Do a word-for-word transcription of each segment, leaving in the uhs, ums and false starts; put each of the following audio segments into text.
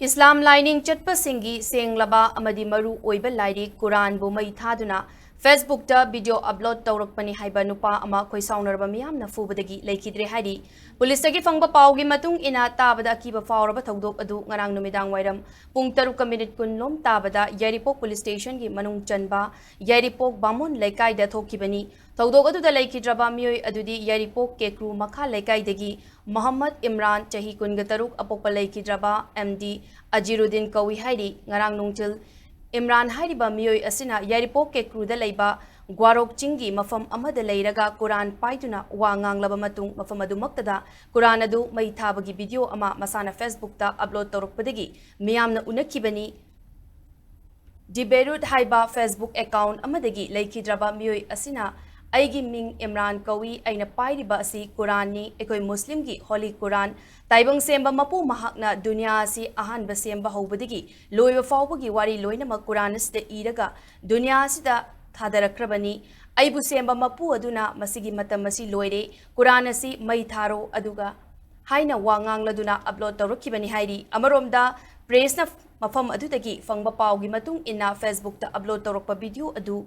ꯏꯁꯂꯥꯝ ꯂꯥꯏꯅꯤꯡ ꯆꯠꯄꯁꯤꯡꯒꯤ ꯁꯦꯡꯂꯕ ꯑꯃꯗꯤ ꯃꯔꯨ ꯑꯣꯏꯕ ꯂꯥꯏꯔꯤꯛ ꯀꯨꯔꯥꯟꯕꯨ ꯃꯩ ꯊꯥꯗꯨꯅ Facebook ꯇ video upload ꯇꯧꯔꯛꯄꯅꯤ ꯍꯥꯏꯕ ꯅꯨꯄꯥ ꯑꯃ ꯈꯣꯏꯁꯥꯎꯅꯔꯕ ꯃꯤꯌꯥꯝꯅ ꯐꯨꯕꯗꯒꯤ ꯂꯩꯈꯤꯗ꯭ꯔꯦ ꯍꯥꯏꯔꯤ꯫ ꯄꯨꯂꯤꯁꯇꯒꯤ ꯐꯪꯕ ꯄꯥꯎꯒꯤ ꯃꯇꯨꯡ ꯏꯟꯅ, ꯇꯥꯕꯗ ꯑꯀꯤꯕ ꯐꯥꯎꯔꯕ ꯊꯧꯗꯣꯛ ꯑꯗꯨ ꯉꯔꯥꯡ ꯅꯨꯃꯤꯗꯥꯡ ꯋꯥꯏꯔꯝ ꯄꯨꯡ ꯇꯔꯨꯛꯀ ꯃꯤꯅꯤꯠ ꯀꯨꯟ ꯂꯣꯝ ꯇꯥꯕꯗ ꯌꯥꯏꯔꯤꯄꯣꯛ ꯄꯨꯂꯤꯁ ꯁ꯭ꯇꯦꯁꯟꯒꯤ ꯃꯅꯨꯡ ꯆꯟꯕ ꯌꯥꯏꯔꯤꯄꯣꯛ ꯕꯥꯃꯣꯟ ꯂꯩꯀꯥꯏꯗ ꯊꯣꯛꯈꯤꯕꯅꯤ꯫ ꯊꯧꯗꯣꯛ ꯑꯗꯨꯗ ꯂꯩꯈꯤꯗ꯭ꯔꯕ ꯃꯤꯑꯣꯏ ꯑꯗꯨꯗꯤ ꯌꯥꯏꯔꯤꯄꯣꯛ ꯀꯦꯀ꯭ꯔꯨ ꯃꯈꯥ ꯂꯩꯀꯥꯏꯗꯒꯤ ꯃꯣꯍꯝꯃꯗ ꯏꯝꯔꯥꯟ, ꯆꯍꯤ ꯀꯨꯟꯒ ꯇꯔꯨꯛ, ꯑꯄꯣꯛꯄ ꯂꯩꯈꯤꯗ꯭ꯔꯕ ꯑꯦꯝ ꯗꯤ ꯑꯖꯤꯔꯨꯗꯤꯟ ꯀꯧꯏ ꯍꯥꯏꯔꯤ꯫ ꯉꯔꯥꯡ ꯅꯨꯡꯊꯤꯜ ꯏꯝꯔꯥꯟ ꯍꯥꯏꯔꯤꯕ ꯃꯤꯑꯣꯏ ꯑꯁꯤꯅ ꯌꯥꯏꯔꯤꯄꯣꯛ ꯀꯦꯀ꯭ꯔꯨꯗ ꯂꯩꯕ ꯒ꯭ꯋꯥꯔꯣꯛ ꯆꯤꯡꯒꯤ ꯃꯐꯝ ꯑꯃꯗ ꯂꯩꯔꯒ ꯀꯨꯔꯥꯟ ꯄꯥꯏꯗꯨꯅ ꯋꯥ ꯉꯥꯡꯂꯕ ꯃꯇꯨꯡ, ꯃꯐꯝ ꯑꯗꯨꯃꯛꯇꯗ ꯀꯨꯔꯥꯟ ꯑꯗꯨ ꯃꯩ ꯊꯥꯕꯒꯤ video ꯑꯃ ꯃꯁꯥꯅ Facebook ꯇ upload ꯇꯧꯔꯛꯄꯗꯒꯤ ꯃꯤꯌꯥꯝꯅ ꯎꯅꯈꯤꯕꯅꯤ꯫ ꯗꯤ ꯕꯦꯔꯨꯠ ꯍꯥꯏꯕ Facebook account ꯑꯃꯗꯒꯤ ꯂꯩꯈꯤꯗ꯭ꯔꯕ ꯃꯤꯑꯣꯏ ꯑꯁꯤꯅ, "ꯑꯩꯒꯤ ꯃꯤꯡ ꯏꯝꯔꯥꯟ ꯀꯧꯏ, ꯑꯩꯅ ꯄꯥꯏꯔꯤꯕ ꯑꯁꯤ ꯀꯨꯔꯥꯟꯅꯤ, ꯑꯩꯈꯣꯏ ꯃꯨꯁꯂꯤꯝꯒꯤ holy ꯀꯨꯔꯥꯟ꯫ ꯇꯥꯏꯕꯪ ꯁꯦꯝꯕ ꯃꯄꯨ ꯃꯍꯥꯛꯅ ꯗꯨꯅꯤꯌꯥ ꯑꯁꯤ ꯑꯍꯥꯟꯕ ꯁꯦꯝꯕ ꯍꯧꯕꯗꯒꯤ ꯂꯣꯏꯕ ꯐꯥꯎꯕꯒꯤ ꯋꯥꯔꯤ ꯂꯣꯏꯅꯃꯛ ꯀꯨꯔꯥꯟ ꯑꯁꯤꯗ ꯏꯔꯒ ꯗꯨꯅꯤꯌꯥ ꯑꯁꯤꯗ ꯊꯥꯗꯔꯛꯈ꯭ꯔꯕꯅꯤ꯫ ꯑꯩꯕꯨ ꯁꯦꯝꯕ ꯃꯄꯨ ꯑꯗꯨꯅ ꯃꯁꯤꯒꯤ ꯃꯇꯝ ꯑꯁꯤ ꯂꯣꯏꯔꯦ, ꯀꯨꯔꯥꯟ ꯑꯁꯤ ꯃꯩ ꯊꯥꯔꯣ ꯑꯗꯨꯒ" ꯍꯥꯏꯅ ꯋꯥ ꯉꯥꯡꯂꯗꯨꯅ upload ꯇꯧꯔꯛꯈꯤꯕꯅꯤ ꯍꯥꯏꯔꯤ꯫ ꯑꯃꯔꯣꯝꯗ, press ꯅ ꯃꯐꯝ ꯑꯗꯨꯗꯒꯤ ꯐꯪꯕ ꯄꯥꯎꯒꯤ ꯃꯇꯨꯡ ꯏꯟꯅ, Facebook ꯇ upload ꯇꯧꯔꯛꯄ video ꯑꯗꯨ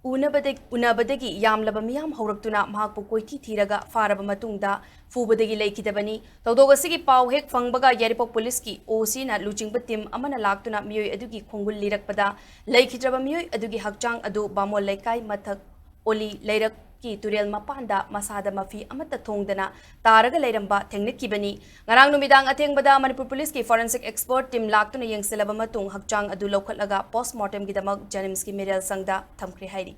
ꯎꯅꯕꯗ-, ꯎꯅꯕꯗꯒꯤ ꯌꯥꯝꯂꯕ ꯃꯤꯌꯥꯝ ꯍꯧꯔꯛꯇꯨꯅ ꯃꯍꯥꯛꯄꯨ ꯀꯣꯏꯊꯤ ꯊꯤꯔꯒ ꯐꯥꯔꯕ ꯃꯇꯨꯡꯗ ꯐꯨꯕꯗꯒꯤ ꯂꯩꯈꯤꯗꯕꯅꯤ꯫ ꯊꯧꯗꯣꯛ ꯑꯁꯤꯒꯤ ꯄꯥꯎ ꯍꯦꯛ ꯐꯪꯕꯒ ꯌꯥꯏꯔꯤꯄꯣꯛ ꯄꯨꯂꯤꯁꯀꯤ ꯑꯣ ꯁꯤ ꯅ ꯂꯨꯆꯤꯡꯕ team ꯑꯃꯅ ꯂꯥꯛꯇꯨꯅ ꯃꯤꯑꯣꯏ ꯑꯗꯨꯒꯤ ꯈꯣꯡꯒꯨꯜ ꯂꯤꯔꯛꯄꯗ, ꯂꯩꯈꯤꯗ꯭ꯔꯕ ꯃꯤꯑꯣꯏ ꯑꯗꯨꯒꯤ ꯍꯛꯆꯥꯡ ꯑꯗꯨ ꯕꯥꯃꯣꯟ ꯂꯩꯀꯥꯏ ꯃꯊꯛ ꯑꯣꯂꯤ ꯂꯩꯔꯛꯀꯤ ꯇꯨꯔꯦꯜ ꯃꯄꯥꯟꯗ ꯃꯁꯥꯗ ꯃꯐꯤ ꯑꯃꯠꯇ ꯊꯣꯡꯗꯅ ꯇꯥꯔꯒ ꯂꯩꯔꯝꯕ ꯊꯦꯡꯅꯈꯤꯕꯅꯤ꯫ ꯉꯔꯥꯡ ꯅꯨꯃꯤꯗꯥꯡ ꯑꯊꯦꯡꯕꯗ ꯃꯅꯤꯄꯨꯔ ꯄꯨꯂꯤꯁꯀꯤ forensic expert team ꯂꯥꯛꯇꯨꯅ ꯌꯦꯡꯁꯤꯜꯂꯕ ꯃꯇꯨꯡ, ꯍꯛꯆꯥꯡ ꯑꯗꯨ ꯂꯧꯈꯠꯂꯒ post mortem ꯒꯤꯗꯃꯛ JNIMS ꯀꯤ ꯃꯤꯔꯦꯜ ꯁꯪꯗ ꯊꯝꯈ꯭ꯔꯦ ꯍꯥꯏꯔꯤ꯫